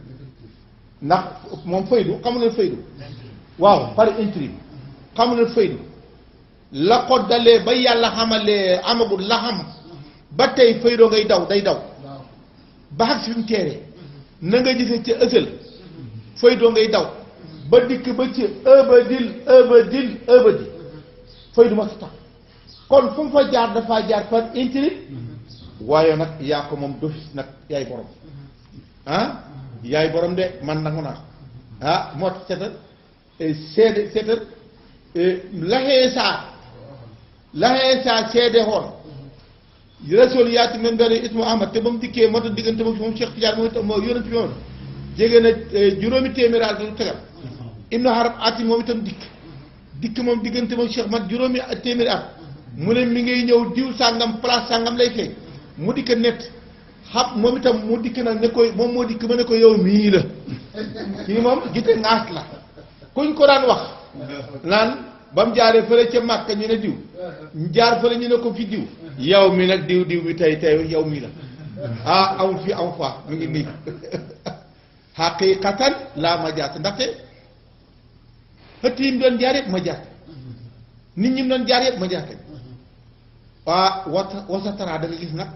ndax moom faydu xamu ne faydu waaw par intrime xamu ne faydu la ko dalee ba yàlla xamalee amagul la xam ba tey faydoo ngay day daw ba xag si fi mu teeree na nga gisee ca ësël faydoo ngay daw ba dikk ba ci ëbadil faydu ma si tax kon fu mu fa jaar dafaa jaar par intrime waaye nag yaa ko moom d'office nag yaay borom yaay borom de man nangu naa moo tax seetal laxee saa seede xoon rasul yaati men benn ismu ahmad te ba mu dikkee moo tax diggante moom Cheikh Tidiane moo yonent bi moom jege na juróomi téeméeri at lu tegal ibnu harab ati moom itam dikk moom diggante moom Cheikh mat juróomi téeméeri at mu ne mi ngay ñëw diw sàngam place sàngam lay feeñ mu dikk nett moom itam mu dikk nag ne koy moom moo dikk ma ne ko yow mii la kii moom gite ngaas la kuñ ko daan wax naan ba mu jaaree fële ca Màkka ñu ne diw jaar fële ñu ne ko fi diw yow mi nag diw bi tey yow mii la amul fii am fois mi ngi nii xaqiqatan laa ma jaat ndaxte xëtt yi mu doon jaar yëpp ma jaat nit ñi mu doon jaar yëpp ma jaat wasatara da nga gis nag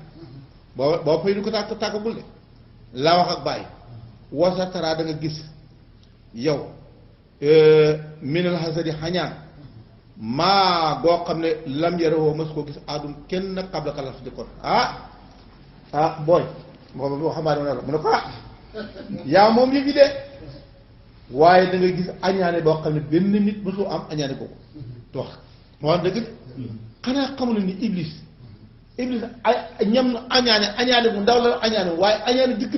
boo fay du ko tàggagul de laa wax ak bàyyi wasatara da nga gis yow minal hasadi xañaan maa goo xam ne lam yaroo mas koo gis aadum kenn xabla kalaf di kon booy boo xamaa ne la mu ne ko yaa moom yëf yi de waaye da nga gis añaane boo xam ne benn nit mësul am añaane kooku te wax moo dëgg de xanaa xamul ni iblis ñam añaane bu ndaw la añaane waaye añaane dëgg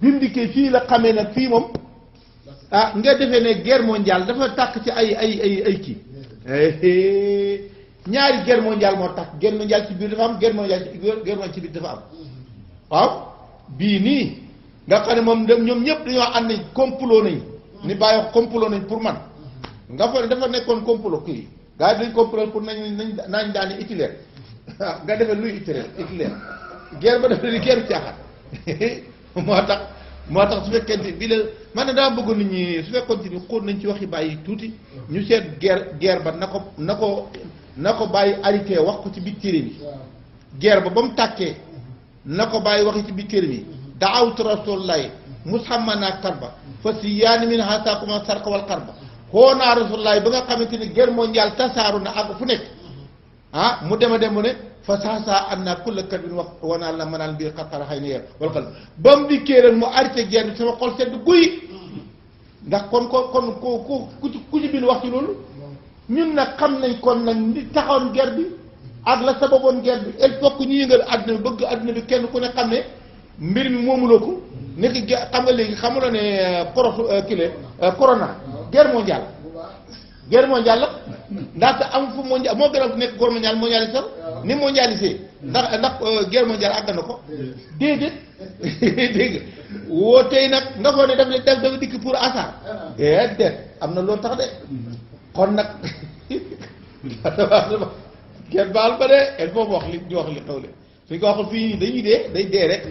bi mu dikkee fii la xamee nag fii moom nga defee ne guerre mondiale dafa tàkk ci ay kii ñaari guerre mondiale moo tàkk guerre mondiale ci biir dafa am guerre mondiale ci biir dafa am waaw bii nii nga xam ne moom ñoom ñëpp dañoo ànd nañ complot nañ ni bàyyi wax complot nañ pour man nga fa dafa nekkoon complot kii gars yi dañ complot pour nañ daani Hitler nga defee luy Hitler guerre ba dafa di guerre caaxaan moo tax su fekkente bi la man ne daa bëgg nit ñi su fekkoon ni xóot nañ ci waxi bàyyi tuuti ñu seet guerre ba na ko bàyyi arrêté wax ko ci biir téere bi guerre ba mu tàkkee na ko bàyyi waxi ci biir téere bi daawtu rasulullahi muhammana karba fa si yaani min hasakuma sarka wal karba xoo naa rasulullahi ba nga xamante ni guerre mondiale tasaaru na àgg fu nekk mu dem mu ne fa saa an naa kulla karbin wax wanaa la mënaan biir xarxara xëy na yer wala xal ba mu dikkee ren mu arrêté guerre bi sama xol sedd guy ndax kon ku ci bind wax ci loolu ñun nag xam nañ kon nag li taxawoon guerre bi ak la sababoon guerre bi il faut que ñu yëngal àdduna bi bëgg àdduna bi kenn ku ne xam ne mbir mi moomuloo ko nekk xam nga léegi xamuloo ne corona guerre mondiale la ndaxte am fu mondial moo gën a nekk guerre mondiale mondialisé ni mondialisé ndax guerre mondiale àgg na ko déedéet dégg woo tey nag nga foog ne dafa dikk pour hasard déedéet am na loolu tax de kon nag kenn baal ba de il faut wax li ñu wax li xew le suñ ko waxul fii dañuy dee day dee rek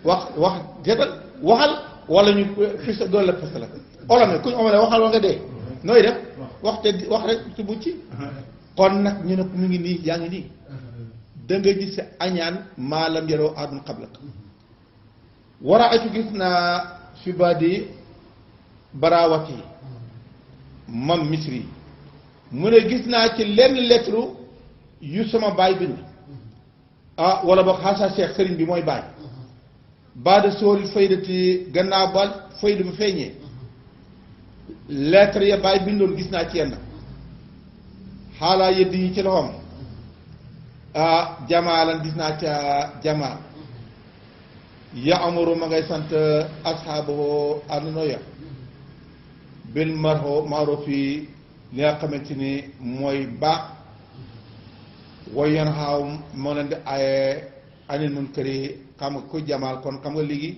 wax jotal waxal wala ñu fis doon la fis la olome kuñ omale waxal wa nga dee nooy def wax rek su bu ci kon nag ñu ne mu ngi nii yaa ngi nii da nga gis añaan maalam yaroo aadun xablak war a acu gis naa fi badi barawati mam misri mu ne gis naa ci lenn lettre yu sama baay bind wala boog xaasa cheikh sëriñ bi mooy baay baada sóoril faydati gannaaw ba fayda bu feeñee lettre ya baay bindoon gis naa ci yenn xaalaa yëdd yi ci loxoom jamaalan gis naa ca jamaal ya amuru ma ngay sant asxaabahu àndandoo ya bil maarufi li nga xamante ni mooy baax way yan xaaw moo leen di aaye anil munkar yi xam nga ku jamaal kon xam nga léegi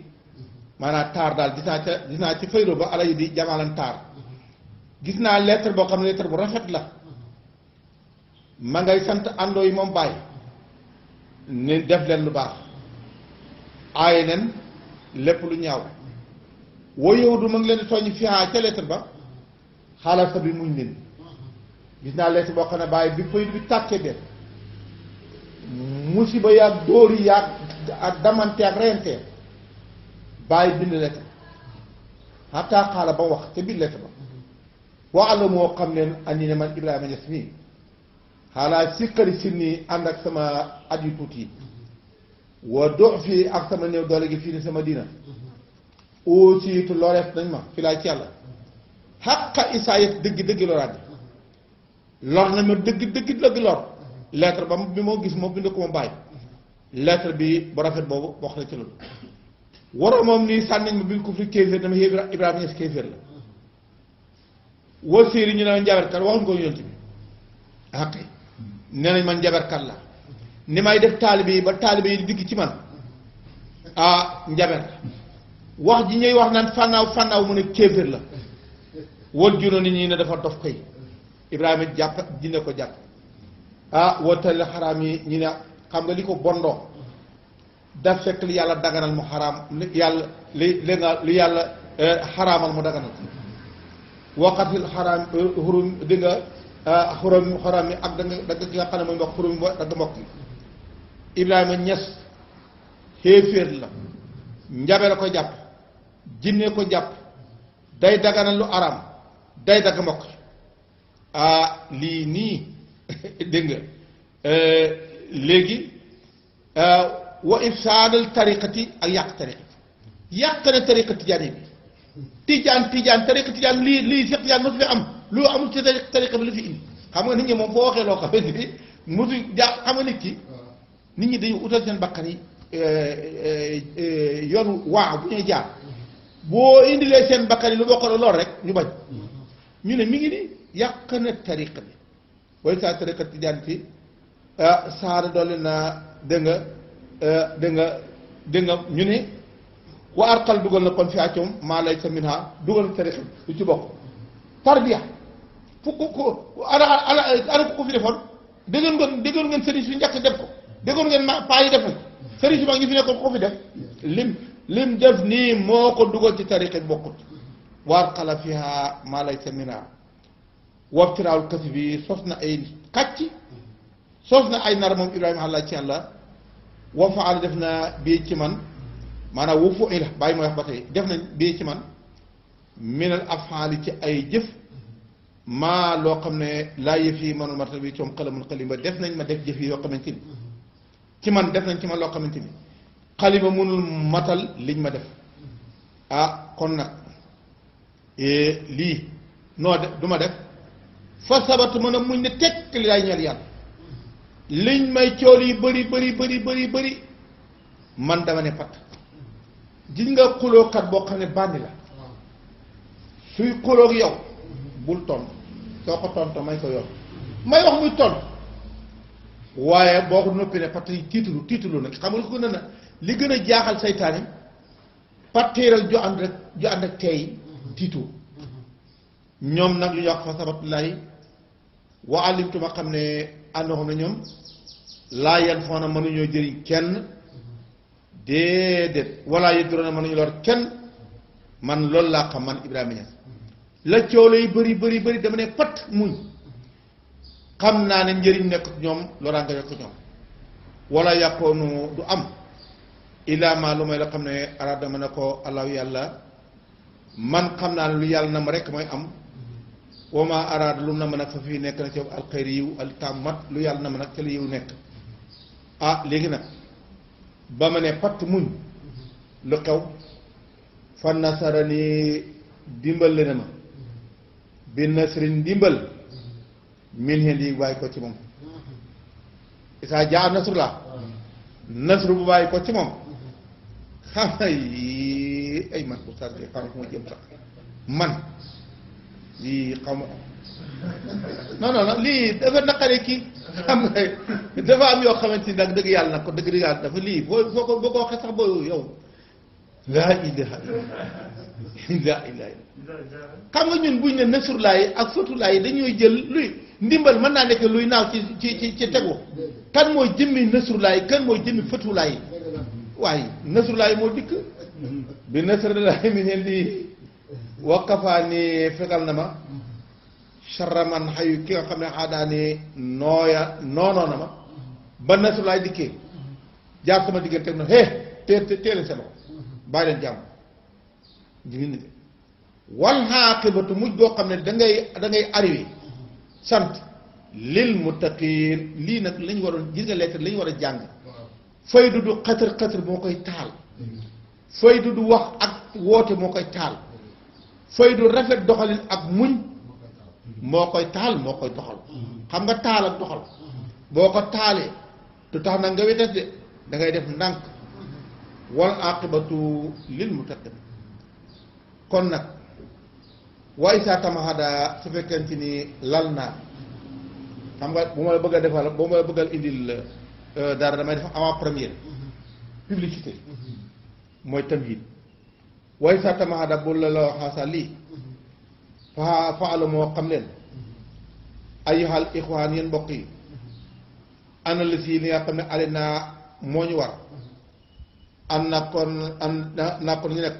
maanaam taar daal gis naa ci faydo ba ala yi di jamaalan taar gis naa lettre boo xam ne lettre bu rafet la ma ngay sant àndoo yi moom bàyyi ne def leen lu baax aaye nen lépp lu ñaaw woo yow du ma ngi leen di tooñ fiaa ca lettre ba xaalal sa bi muñ leen gis naa lettre boo xam ne bàyyi bi faydo bi tàkkee de musiba yaag dóor yi yaag ak damante ak reyante bàyyi bind lettre xataa xaala ba wax te biir lettre ba wa àlla moo xam leen andi ne man Ibrahima Niass mii xaalaa sikkari si nii ànd ak sama at yu tuuti yi wa dox fii ak sama néew doole gi fii ni sama dina aussi looleef nañ ma fi laay ci yàlla xaqa isaayat dëgg loraat lor na ma dëgg lor lettre ba bi moo gis moo bind ko ma bàyyi lettre bi bu rafet boobu wax na ci loolu waroo moom nii sànniñ ma bi ko fi kéeféer dama Ibrahima Niass kéeféer la wal séeri ñu ne njaberkat waxuñ ko yonent bi kay nee nañ man njaberkat la ni may def taalibe yi ba taalibe yi di digg ci man njaber wax ji ñuy wax naan fànnaaw mu ne kéeféer la wal juróom nit ñi ne dafa dof koy Ibrahima jàpp dina ko jàpp wootal xaraam yi ñu ne xam nga li ko bondoo daf fekk li yàlla daganal mu xaraam li yàlla xaraamal mu daganal waqatil xaraam xurum di nga xaram yi ak dagg ki nga xam ne mooy mbokk xurum yi dagg mbokk yi Ibrahima Niass xéeféer la njabe la ko jàpp jinne ko jàpp day daganal lu araam day dagg mbokk lii nii dégg nga léegi wa ifsaadal tariqati ak yàq na tariqa tijaani bi tijaan tariqa tijaan lii Cheikh Tijaan mosu fi am lu amul ci tariqa bi la fi indi xam nga nit ñi moom foo waxee loo xamante ni mosu xam nga nit ki nit ñi dañu utal seen bakkan yi yoonu waaw bu ñuy jaar boo indilee seen bakkan yi lu bokk lool rek ñu bañ ñu ne mi ngi nii yàq na tariqa bi way saa tariqa tijaan ci saara doole naa dégg nga ñu ne wa arqal dugal na kon fi accoom maa lay sa min ha dugal tariqa bi lu ci bokk tarbiya fu ko ana ko fi defoon déggoon ngeen sëriñ si njëkk def ko déggoon ngeen paa yi def nañ sëriñ si mag ngi fi nekkoon ko fi def lim def nii moo ko dugal ci tariqa bi bokkut waar xala fiha maa lay sa min ha wabtiraawul kasi bi sos na ay kàcc sos na ay nar moom Ibrahima àlla ci yàlla wa faala def na bii ci man maanaam wu fu ila bàyyi mooy wax ba tey def nañ bii ci man minal afaali ci ay jëf maa loo xam ne laa yëf yi manul marta bi coom xalamul xalimba def nañ ma def jëf yi yoo xamante ni ci man def nañ ci man loo xamante ni xalima mënul matal liñ ma def kon nag lii noo def du ma def fa sabatu mën a muñ ne tekk li laay ñeel yàlla liñ may cool yi bëri man dama ne pat gis nga xulookat boo xam ne bànni la suy xuloog yow bul tontu soo ko tontu may ko yoon may wax muy tontu waaye boo ko noppi ne pat yi tiitulu nag xam nga ko ne na li gën a jaaxal saytaani patteeral ju ànd ak teey tiitu ñoom nag lu ñu wax fa sabatullahi wa alimtuma xam ne àndoxam ne ñoom laa yan foona mënuñoo jëriñ kenn déedéet wala yëdduroona mënuñu lor kenn man loolu laa xam man Ibrahima Niass la coolo yi bëri dama ne pat muñ xam naa ne njëriñ nekk ñoom loraa nga yokk ñoom wala yàqoonu du am illaa ma lu may la xam ne araada ma ne ko allahu yàlla man xam naa ne lu yàlla na ma rek mooy am wama araada lu na ma nag fa fii nekk na ci alxayri yiw al tàmmat lu yàlla na ma nag ca la yiw nekk léegi nag ba ma ne patt muñ lu xew fa nasara ni dimbal le na ma bi nasrin dimbal min hen yi bàyyi ko ci moom isaa jaa nasru la nasru bu bàyyi ko ci moom xam ay man oustaz bi xam fu ma jëm sax man lii xaw ma non lii dafa naqare kii xam nga dafa am yoo xamante ni nag dëgg yàlla nag ko dëgg yàlla dafa lii boo ko waxee sax boo yow laa ilaha illa xam nga ñun buñ ne nasrulaay ak fatulaay dañuy jël luy ndimbal mën naa nekk luy naaw ci tegu kan mooy jëmmi nasrulaay kan mooy jëmmi fatulaay waaye nasrulaay moo dikk bi nasrulaay mi neen di wakkafaa ni fegal na ma charraman xayu ki nga xam ne xaadaa ni noonoo na ma ba nasrulaay dikkee jaar sama diggante ak na téele seen loxo bàyyi leen jàmm jigéen ñi de wal xaaqibatu mujj goo xam ne da ngay arrivé sant lil muttaqiin lii nag lañ waroon gis nga lettre lañ war a jàng faydu du xatar moo koy taal faydu du wax ak woote moo koy taal faydu rafet doxalin ak muñ moo koy taal moo koy doxal xam nga taal ak doxal boo ko taalee du tax nag nga wetes de da ngay def ndànk wal aqibatu lil muttaqin kon nag waaye saa tamahada su fekkente ni lal naa xam nga bu ma la bëgg a defal bu ma la bëggal indil dara damay def avant première publicité mooy tamhid waaye saa tamahada bu la waxaasa lii fa ala moo xam leen ayyuhal ixwaan yéen mbokk yi analyse yi li nga xam ne ale naa moo ñu war an nakkoon ñu nekk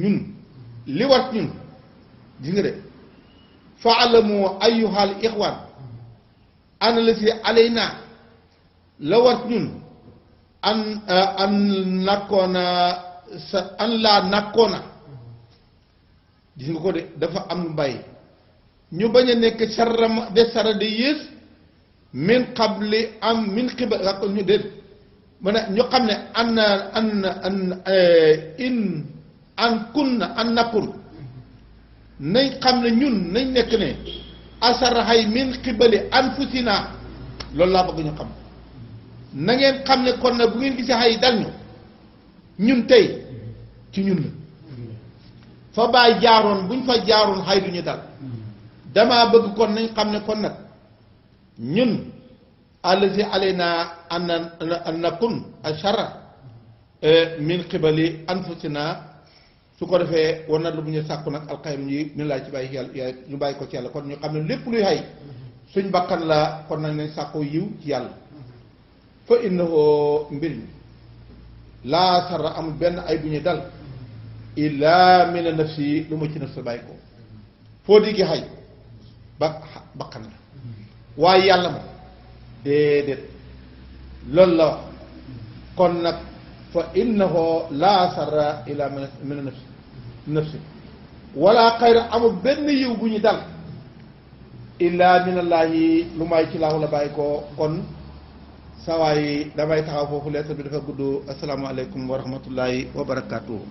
ñun li war ñun gis nga de faalamu ayyuhal ixwaan analyse alayna la war ñun an nakkoona sa an laa nakkoona gis nga ko de dafa am lu bàyyi ñu bañ a nekk sarram de sara de yées min qabli am min xiba ñu déet ma ne ñu xam ne an kunna an nakun nañ xam ne ñun nañ nekk ne asaraxay min xibali anfusina loolu laa bëgg ñu xam na ngeen xam ne kon nag bu ngeen gisee xay dal ñu ñun tey ci ñun la fa bàyyi jaaroon buñ fa jaaroon xay duñu dal damaa bëgg kon nañ xam ne kon nag ñun allazi alayna an nakun ashara min qibali anfusina su ko defee war na lu bu ñu sàkku nag alxayru ñi ñu laaj ci bàyyi yàlla ñu bàyyi ko ci yàlla kon ñu xam ne lépp luy xay suñ bakkan la kon nag nañ sàkkoo yiw ci yàlla fa innahu mbir mi laa sarra amul benn ay bu ñuy dal illa min nafsi lu ma ci naf sa bàyyi ko foo diggi xay bakkan la waaye yàlla ma déedéet loolu la wax kon nag fa innahu laa sarra illa min nafsi wala xayra amul benn yiw bu ñu dal illa minallaahi lu may ci laahu la bàyyi ko kon sawaay damay taxaw foofu lettre bi dafa gudd asalaamaaleykum wa rahmatullahi wa barakaatuhu